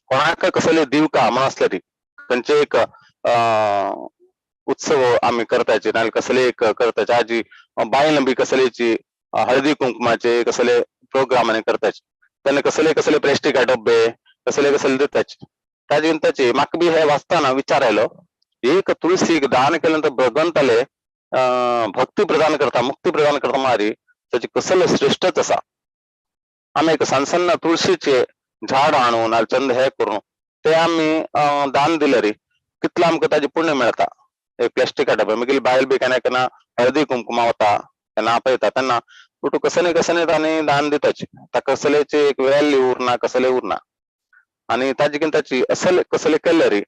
कोणाक कसले दिवका म्हण आसले ती खंयचे एक उत्सव आमी करताची नाजाल्यार कसले एक करताची, आजी बायल बी कसलेची हळदी कुंकुमाचे कसले प्रोग्राम आनी करताची, तेन्ना कसले कसले प्लास्टिका डब्बे कसले कसले दिताची. ताजे ताचे म्हाका बी हे वाचतना विचार आयलो एक तुळसीक दान केले नंतर भगवंताले भक्ती प्रदान करता मुक्ती प्रदान करता मारी ताची कसले श्रेष्ठच आसा. आमी एक सान सान तुळशीचे झाड आणून नाल्यार चंद हे करून ते आमी दान दिले रे कितलें आमकां ताजें पुण्य मेळटा. एक प्लास्टिका डबे मागीर बायल बी केन्ना केन्ना हळदी कुंकुमा वता तेन्ना आपयता तेन्ना पुटू कसले कसले तांणी दान दिताची, ताका कसलेची एक व्हॅल्यू उरना कसले उरना. आनी ताजे कितें ताची असले कसले केले रे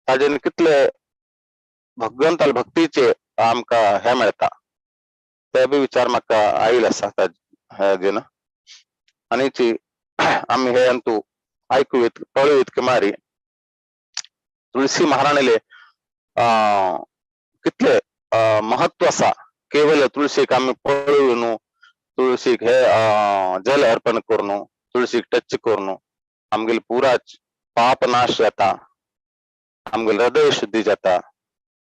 ताजेन कितले भगवंताल भक्तीचे आमकां हे मेळटा. ते बी विचार म्हाका आयल आसा हाजेन. आनी आमी हे अंतू आयकुयत पळयत की मारी तुळसी महाराणीले कितले महत्व आसा. केवळ तुळशीक आमी पळोवन न्हू, तुळशीक हे जल अर्पण करून तुळशीक टच करून आमगेले पुरा पाप नाश जाता, आमगेले हृदय शुद्धी जाता.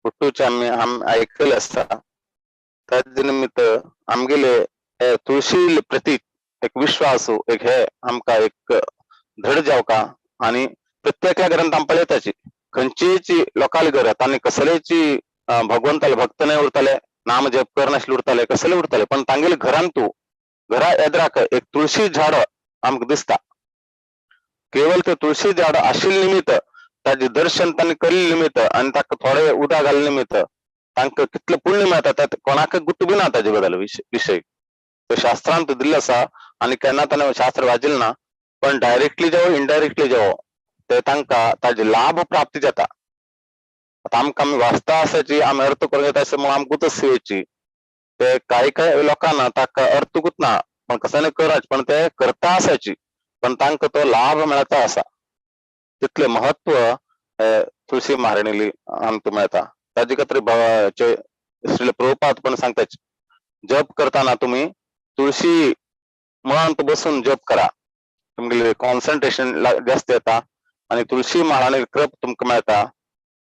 पुट्टूचे आमी आम आयकले आसता. ताजे निमित्त आमगेले तुळशी प्रती एक विश्वास एक हे आमकां एक धड जावका. आनी प्रत्येकल्या घरांत आम पळयताची खंयचीच लोकांले घर तांणी कसलेची भगवंताले भक्त नाही उरताले, नाम जप करनाशिल्ले उरताले, कसले उरताले, पण तांगेले घरांत तूं घरा एदराक एक तुळशी झाड आमकां दिसता. केवळ ते तुळशी झाड आशिल्ले निमित्त ताजे दर्शन तांणी केल्ले निमित्त आनी ताका थोडे उदक घाल्ले निमित्त तांकां कितले पुण्य मेळटा त्यात कोणाक गुट्ट बी ना ताजे बद्दल विशय. तो शास्त्रांत दिल्लो आसा आनी केन्ना ताणें शास्त्र वाचिल्लें ना, पण डायरेक्टली जावं इनडायरेक्टली जावं ते तांकां ताजे लाभ प्राप्ती जाता. आतां आमकां आमी वाचता आसाची आमी अर्थ करूंक येता अशें म्हणून आमकां गुतस येची ते कांय कांय लोकांना ताका अर्थकूच ना, पण कसं करच पण ते करता आसाची पण तांकां तो लाभ मेळता आसा. तितलें महत्व तुळशी महाराणीली आमकां मेळता. ताजे खातीर श्रील प्रभुपाद पण सांगता जप करताना तुम्ही तुळशी मुळांत बसून जप करा, तुमगेले कॉन्सन्ट्रेशन जास्त येता आणि तुळशी महाराणी कृप तुमकां मेळता.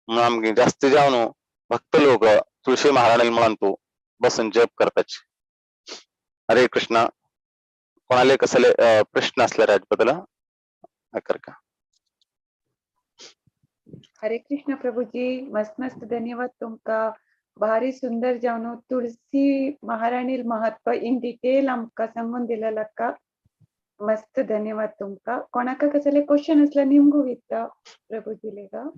म्हणून आमगे जास्त जावन भक्त लोक तुळशी महाराणी मुळांत बसून जप करताची. हरे कृष्णा. कोणाले कसले प्रश्न असल्यार हाजे बद्दल करका. हरे कृष्ण प्रभुजी, मस्त मस्त धन्यवाद तुमका. भारी सुंदर जावन तुळसी महाराणील महत्व इन डिटेल आमकां सांगून दिलें का. मस्त धन्यवाद तुमका. कोणाका कसले क्वेश्चन असल्यार निमगू वित्ता प्रभुजी लेगा.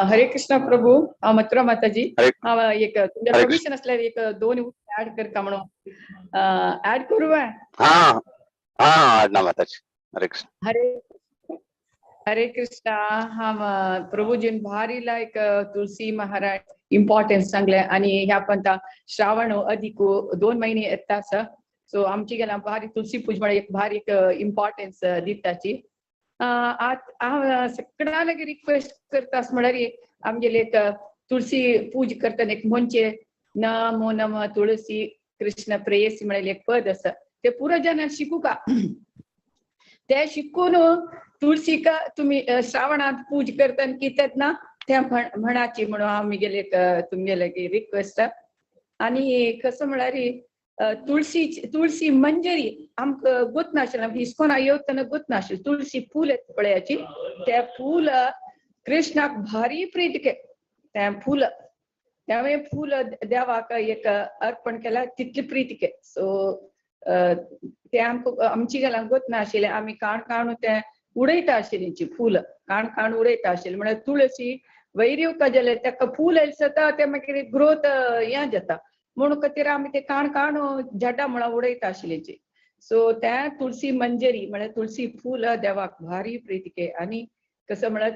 हरे कृष्ण प्रभू. हांव मथुरा माताजी. हांव एक तुमच्या हरे परमिशन असल्यार एक दोन ऍड करता म्हणून ऍड करू? हा हा ना माताजी. हरे कृष्ण. हरे हरे कृष्णा. हांव प्रभुजीन भारीला एक तुळसी महाराज इम्पॉर्टन्स सांगले आणि ह्या पण श्रावण अधिक 2 महिने येता आसा. सो आमची गेला भारी तुळसी पूज म्हळ्यार एक भारी एक इम्पॉर्टन्स दिताची. आत हांव सगळ्या लागीं रिक्वेस्ट करता म्हळ्यार आमगेले एक तुळसी पूज करतना एक म्हणचे नमो नम तुळसी कृष्ण प्रेयसी म्हळ्यार एक पद आसा, ते पुरो जनान शिकूका. ते शिकून तुळसीका तुमी श्रावणांत पूज करतना कितें ना ते म्हणाची म्हणून हांव म्हगेले तुमगेले रिक्वेस्ट. आनी कसो म्हळ्यार तुळसी तुळसी मंजरी आमकां गोत नाशिल्लें, आमकां इस्कोना येवतना गोत नाशिल्लें. तुळसी फूल येता पळयाची, ते फूल कृष्णाक भारी प्रीत तें फूल, त्यामुळे फूल देवाक एक अर्पण केला तितली प्रीत. सो ते आमकां आमची गेला गोत नाशिल्लें, आमी काण काण तें उडयता आशिल्लीं फूल, काण काण उडयता आशिल्लें. म्हळ्यार तुळसी वयर येवका जाल्यार ताका फूल येता तें मागीर ग्रोथ हें जाता म्हणून खातीर आमी ते काण काण झाडां मुळां उडयता आशिल्लीं. सो त्या तुळसी मंजरी म्हळ्यार तुळसी फूल देवाक भारी प्रीतिके. आनी कसं म्हळ्यार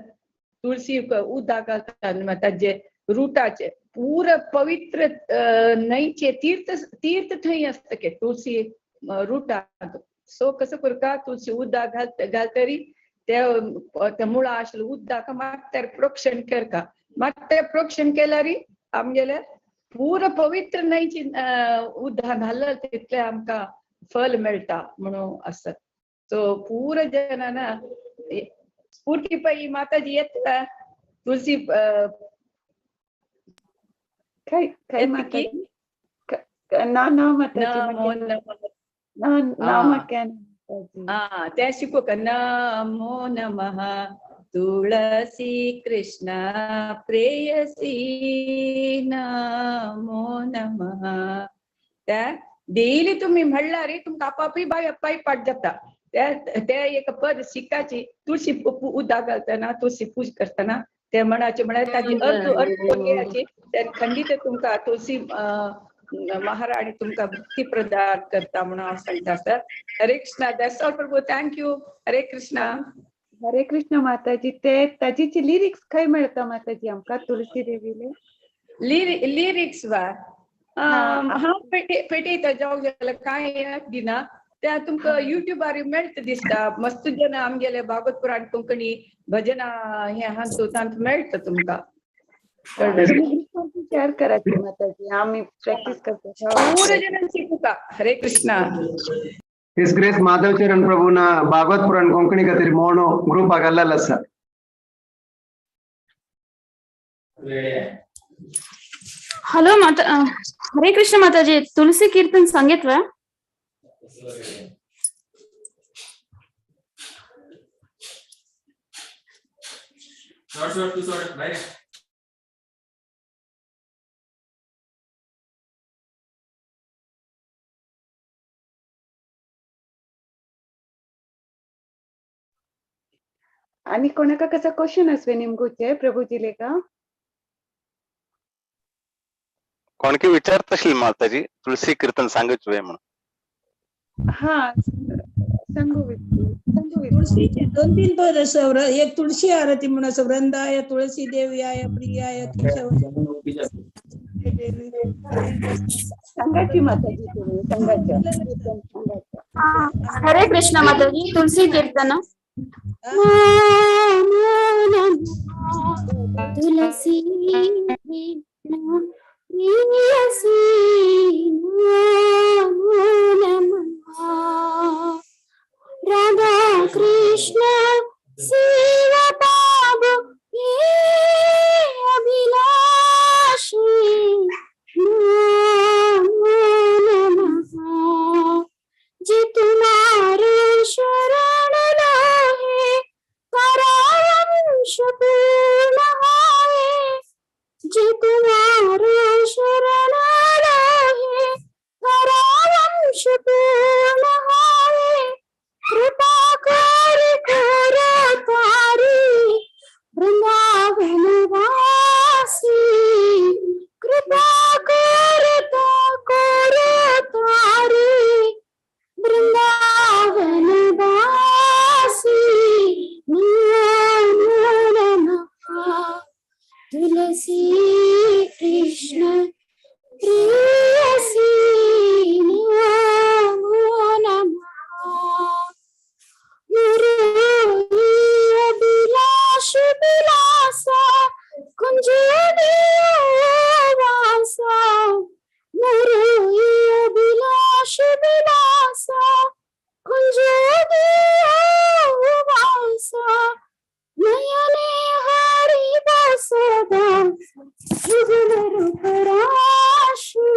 तुळसी उदक घालता ताजे रुटाचे पूर पवित्र न्हंयचे तीर्थ तीर्थ थंय आसता के तुळसी रुटांत. सो कसं करता तुळसी उदक घालतरी ते मुळां आशिल्लें उदक मात प्रोक्षण करता, मात ते प्रोक्षण केल्यार आमगेले पूर पवित्र न्हंयची उदक घालले तितलें आमकां फल मेळटा म्हणून आसत. सो पूर जनाना स्फूर्ती पै माताजी येता तुळसी खंय खंय माताजी ना ना माताजी ना ना म्हाका हा ते शिकूक. नमो नमः तुळसी कृष्ण प्रेयसी नमो नमः. त्या डेली तुम्ही म्हणला रे तुमकां आपापय बाय पाय पाठ जाता. ते एक पद शिकाची तुळसी उदक घालतना तुळसी पूज करतना ते म्हणाचे म्हळ्यार ताजी अर्थ अर्थ घेयाची ते खंडीत तुमकां तुळसी महाराणी तुमकां भक्ती प्रदान करता म्हणून हांव सांगता sir. Hare Krishna. That's all Prabhu. Thank you. Hare Krishna. Hare Krishna Mataji. ते ताजी लिरिक्स खंय मेळता माताजी आमकां तुळसी देवीले लिरिक्स वा हांव पेटयता जावंक जाल्यार कांय दिना त्या तुमकां युट्यूबार मेळटा दिसता. मस्त जन आमगेले भागवत पुराण कोंकणी भजना हें आहा तांत मेळटा तुमकां. शेअर कराची माताजी, आम्ही प्रॅक्टिस करतो. पूरा जण शिकूका. हरे कृष्णा. His grace Madhav चरण प्रभुना भागवत पुराण कोंकणी खातीर मोणो ग्रुपाक घाल्लेलो आसा. हॅलो माता, हरे कृष्ण माताजी, तुलसी कीर्तन सांगितलं? आणि कोणाका कसा क्वेश्चन असवे निमगुचे प्रभुजीले का? कोणकी विचारतशील माताजी तुळशी कीर्तन सांगूच वे म्हणून. हा, सांगू सांगू. तुळशीचे 2-3 पद असं, एक तुळशी आरती म्हणून असं, वृंदाय तुळसी देव्याय प्रियाय केशव. सांगाची माताजी, तुम्ही सांगायच्या, कीर्तन सांगायचं. हरे कृष्ण माताजी, तुलसी कीर्तन. तुलसी प्रियसी नमो नमः, राधा कृष्ण सेवा पाबो हे अभिलाषी नमो नमः. जे तुम्हारे शरण लाहे परावंश पूर्ण होए, जे तुम्हारे शरण लाहे परावंश पूर्ण होए, कृपा कर कर तारी वृंदावन वासी, कृपा करता कर तारी वृंदावन वासी नमो नमः. तुलसी कृष्ण प्रियसी नमो नमः. मुरली अभिलाष विलासा कुंज वासा, मुरली अभिलाष विलासा कुंज वासा, नयने हरि बसदा जुगल रूप राशि,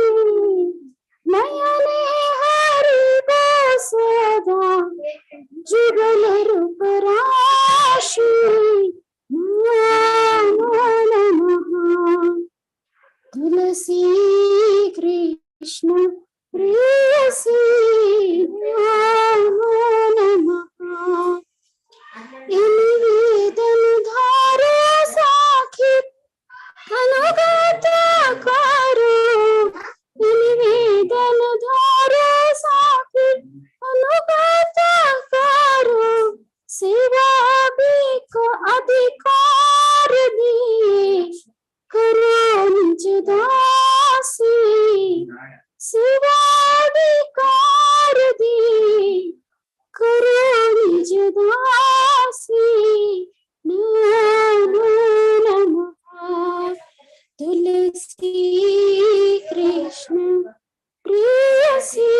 नयने हरि बसदा जुगल रूप राशि नमो नमः. तुलसी कृष्ण प्रियसी नमो नमः. निवेदन धारो साखी अनुगत करो, निवेदन धारो साखी अनुगत करो, सेवा को अधिकार दिए करो निज दासी, सेवा अधिकार दिए करो निज दासी नमो नमः. तुलसी कृष्ण प्रियसी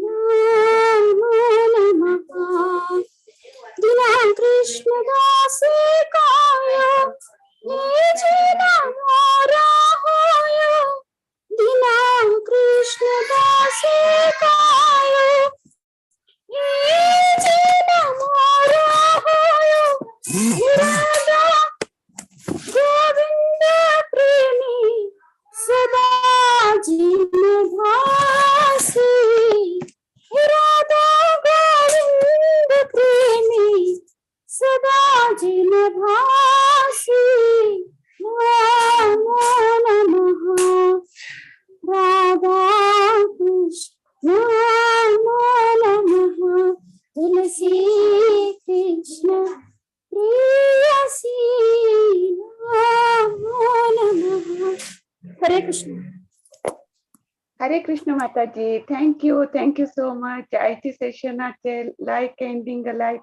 नमो नमः. दिना कृष्ण दास कायो निज नमोरा होयो, दिना कृष्ण दास कायो निज नमोरा होयो, राधा गोविंद प्रेमी सदा जिन भासी, राधा गोविंद प्रेमी सदा जिन भासी नमो नमः. राधा कृष्ण नमो नमः. तुलसी कृष्ण प्रियसी नमो नमः. हरे कृष्ण. हरे कृष्ण माताजी, thank you, thank you so much. आयची सेशनाचे लायक एंडिंग लायक.